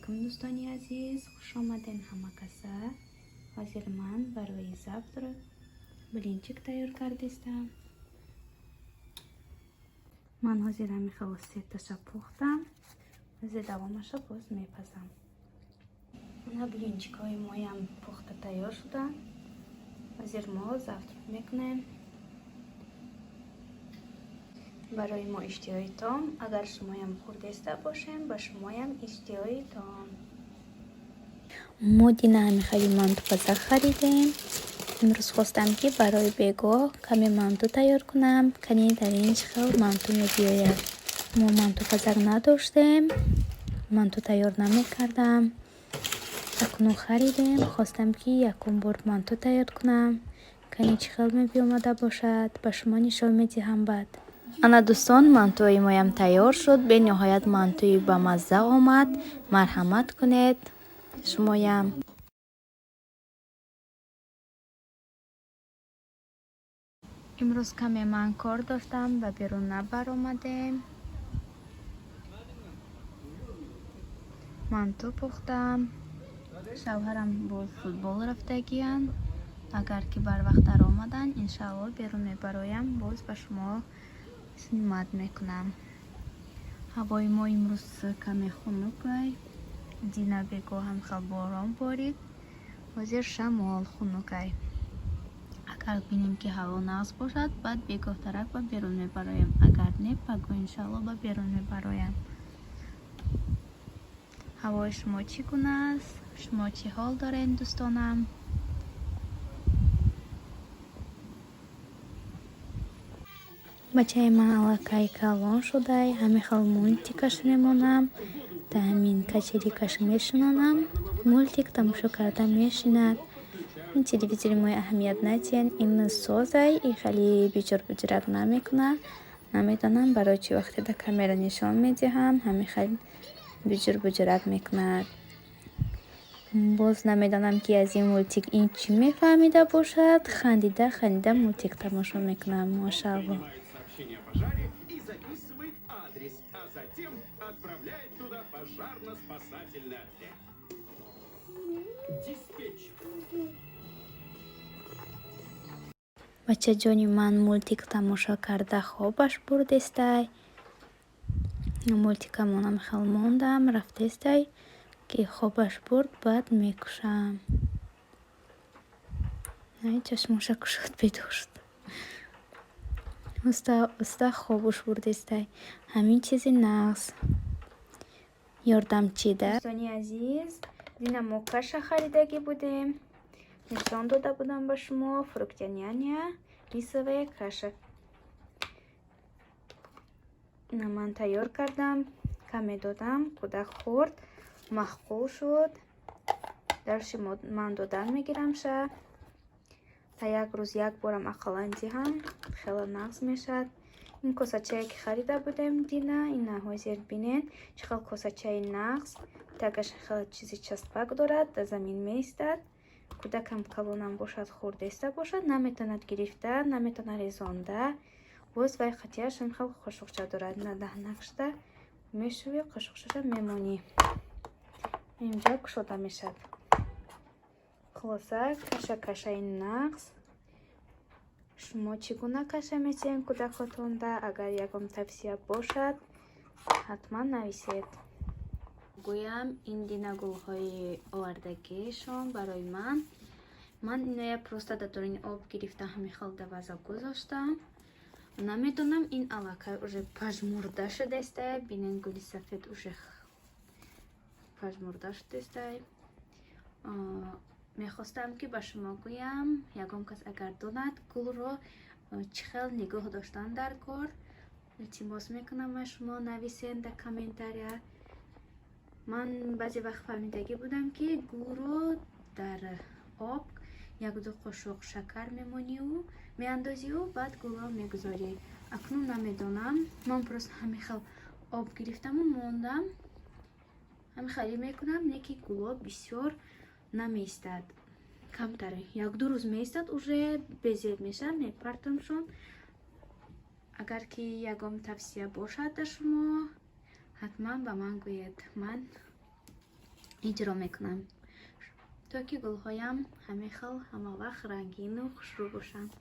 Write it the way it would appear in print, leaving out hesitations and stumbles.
Алайкум, дӯстони азиз, хуш омаден ҳама каса. Ҳозир ман барои завтрак блинчик тайёр кардистам. Ман ҳозир ҳами хел сеташа пухтам, ҳозир давомаша боз мепазам. Мана блинчикҳои моям пухта тайёр шуданд. Ҳозир мо завтрак мекунем. Барои мо иштиҳои том. Агар шумоям хӯрдеста бошем, ба шумоям иштиҳои том. Мо дина ҳамихели мантупазак харидем. Имрӯз хостам, ки барои бегоҳ каме манту тайёр кунам. Кани дар ин чӣ хел манту мебиёяд. Мо мантупазак надоштем, манту тайёр намекардам. Акнун харидем, хостам, ки якум бор манту тайёр кунам. Кани чӣ хел мебиёмада бошад, ба шумо нишон медиҳам баъд. Ана, дӯстон, мантуи моям тайёр шуд. Бениҳоят мантуи бамазза омад. Марҳамат кунед шумоям. Имрӯз каме ман кор доштам, ба берун набаромадем. Манту пухтам. Шавҳарам боз футбол рафтагиянд. Агар ки барвақт даромаданд, иншаалло, берун мебароям, боз ба шумо снимать мекунам. Ҳавои мо имрӯз каме хунукай. Дина бегоҳ ҳам хел борон борид. Ҳозир шамол хунукай. Агар бинем, ки ҳаво нағз бошад, баъд бегоҳтарак ба берун мебароем. Агар не, пагоҳ, иншаалло, ба берун мебароям. Ҳавои шумо чӣ гуна аст? Шумо чӣ ҳол доред, дӯстонам? Бачаи ман аллакай калон шудай, ҳамин хел мультикаш мемонам, дар ҳамин качеликаш мешинонам, мультик тамошо карда мешинад. Ин телевизори мои аҳамият надиҳен, ин созай, и хеле биҷур-буҷурак намекунад. Намедонам, барои чӣ вақте дар камера нишон медиҳам, ҳамин хел биҷур-буҷурак мекунад. Боз намедонам, ки аз ин мультик ин чӣ мефаҳмида бошад. Хандида хандида мультик тамошо мекунам, мошаалло. Сообщение о пожаре и записывает адрес, а затем отправляет туда пожарно-спасательный отряд. Диспетчер. Бачаҷони ман мультик тамошо карда хобаш бурдестай. Мультикамонам хел мондам, рафтестай, ки хобаш бурд, баъд мекушам. Ай, чашмоша кушод, бедор шуд. Оста оста хобуш бурдестай. Ҳамин чизи нағз. Ёрдамчида. Дӯстони азиз, дина мо каша харидагӣ будем. Нишон дода будам ба шумо Фруктоняня рисовая каша. Ина ман тайёр кардам, каме додам, кӯдак хӯрд, маъқул шуд. Дарши ман додан мегирамша. Та як рӯз як борам ақаллан диҳам, хеле нағз мешавад. Ин косачае, ки харида будем дина, ина ҳозир бинед, чӣ хел косачаи нағз. Тагаш хеле чизи часпак дорад, дар замин меистад. Кӯдакам калонам бошад, хурдеста бошад, наметавонад гирифта, наметавонад резонда. Боз вай қатияш ҳам хел қошуқча дорад. На даҳнак шуда мешӯӣ, қошуқчаша мемонӣ. Инҷа кушода мешавад. Хулоса, каша кашаи нағз. Шумо чӣ гуна каша метиҳед кӯдакотонда? Агар ягон тавсия бошад, ҳатман нависед. Гӯям, ин дина гулҳои овардагиашон барои ман. Ман иноя просто дар даруни об гирифта, ҳамин хел дар ваза гузоштам. Намедонам, ин аллакай уже пажмурда шудестай. Бинед, гули сафед уже пажмурда шудестай. Мехостам, ки ба шумо гӯям, ягон кас агар донад, гулро чӣ хел нигоҳ доштан дар кор, илтимос мекунам аз шумо, нависед дар комментария. Ман баъзе вақт фаҳмидагӣ будам, ки гулро дар об якду қошуқ шакар мемонию меандозию, баъд гулро мегузорӣ. Акнун намедонам, ман просто ҳамин хел об гирифтаму мондам, ҳамин хеле мекунам, не ки гуло бисёр намеистад, камтар якду рӯз меистад, уже безеб мешавад, мепартамшон. Агар ки ягон тавсия бошад дар шумо, ҳатман ба ман гӯед. Ман Иҷро мекунам, то ки гулҳоям ҳамин хел ҳама вақт рангину хушрӯ бошанд.